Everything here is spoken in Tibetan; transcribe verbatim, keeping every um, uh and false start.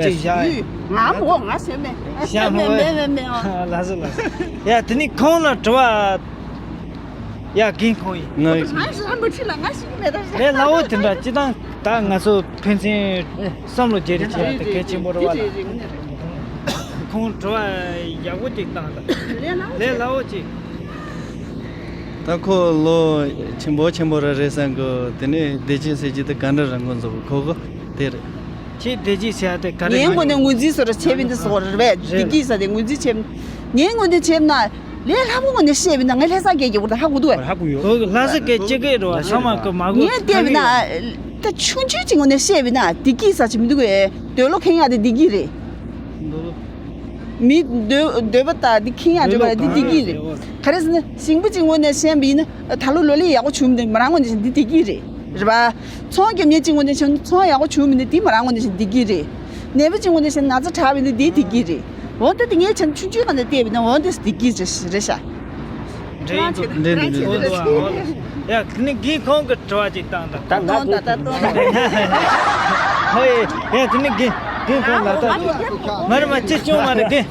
ཅིག་བཞག་ཡོད། ང་མོ་ང་ཟེར་མེད། ང་ཟེར་མེད་མེད་མེད་མེད། ལགས་སོ་ལགས་སོ། ཡ་དེ་ནི་ཁོང་ལ་དྲི་བ། ཡ་རྒན་ཁོང་ཡིན། ང་ང་ཞིག་ཧམ་པ་ཁྲིད་ལ་ང་ཞིག་མེད་ད། ལས་སླ་བོ་དེ་འདྲ་སྤྱི་བཏང་ད་ང་ཚོ་ཕན་ཚུན་བསམ་བློ་བརྗེ་རེས་བྱེད་ཡ་དེ་གལ་ཆེན་པོ་རེད་བ་ལ། ཁོང་དྲི་བ་ཡག་པོ་ཅིག་བཏང་ད། ལས་སླ་བོ་ཅིག་ད་ཁོ་ལོ་ཆེན་པོ་ཆེན་པོ་ར་རེད་བསམ་གི། དེ་ནས་བདེ་སྐྱིད་ཟེར་གྱི་དེ་ག་འདྲ་རང་མགོ་འཛུགས་ཁོ་གི་དེ་རེད། ཁྱེད་བདེ་སྐྱིད་ཟེར་ཡ་དེ་ག་རེ། ངའི་ངོས་ནས་ངོས་འཛིན་བཟོ་འདྲ་བྱས་པ་འདི་བཟོ་རེད་པས། བདེ་སྐྱིད་ཟེར་དེ་ངོས་འཛིན་བྱས་པ། ངའི་ངོས་ནས་བྱས་ན་ལས་སླ་པོ་ངོས་ནས་བཤད་པ་ན་ངས་ལྷ་ས་སྐད་ཀྱི་འུར་ད་ཧ་གོ་འདུག་བ། ཧ་གོ་ཡོད། ལྷ་ས་སྐད་ཅི་སྐད་རེད་བ་ཚང་མ་གི་མ་གོ། ངས་བལྟས་པ་ན་ད་ཆུང་ཆུང་ཅིག་ངོས་ནས་བཤད་པ་ན་བདེ་སྐྱིད་ཟེར་གྱི་མི་འདུག་གས། འདོད་བློ་ཁེངས་ཡ་དེ་བདེ་སྐྱིད་རེད། མི་འདོད་འདོད་པ་དང་འདི་ཁེངས་ཡ་འདོད་པ་འདི་བདེ་སྐྱིད་རེད། ག་རེ་ཟེར་ན་ཞིང་པ་གཅིག་ངོས་ནས་བཤད་པ་ཡིན་ན་ད་ལོ་ལོ་ལེགས་ཡག་པོ་བྱུང་མི་འདུག་མོ་རང་ངོས་ནས་བཤད་འདི་བདེ་སྐྱིད་རེད། རེད་པ། ཚོང་རྒྱབ་མཁན་གཅིག་ངོས་ནས་བཤད་ན་ཚོང་ཡག་པོ་བྱུང་མི་འདུག་འདི་མོ་རང་ངོས་ནས་བཤད་བདེ་སྐྱིད་རེད། ནད་པ་གཅིག་ངོས་ནས་བཤད་ན་ན་ཚ་དྲག་པ་ཡིན་ན་འདི་བདེ་སྐྱིད་རེད། འོ་ད་དེ་ངས་བྱས་ན་ཆུང་ཆུང་ག་ནས་བལྟས་པ་ན་འོ་འདི་བདེ་སྐྱིད་རེད་རེད་ཤག་འདྲེ་འདུག་འདྲེ་འདུག་འདྲེ་འདུག་ཡ་ནི་རྒན་ཁོང་གི་དྲི་བ་ཅིག་བཏང་དང་། ད་ད་ད་ད་ད། ཧོ་ཡ་དེ་ནི་རྒན་རྒན་ཁོང་ལ་ད་མ་རེད་མ་ཅི་བྱུང་མ་རེད་རྒན།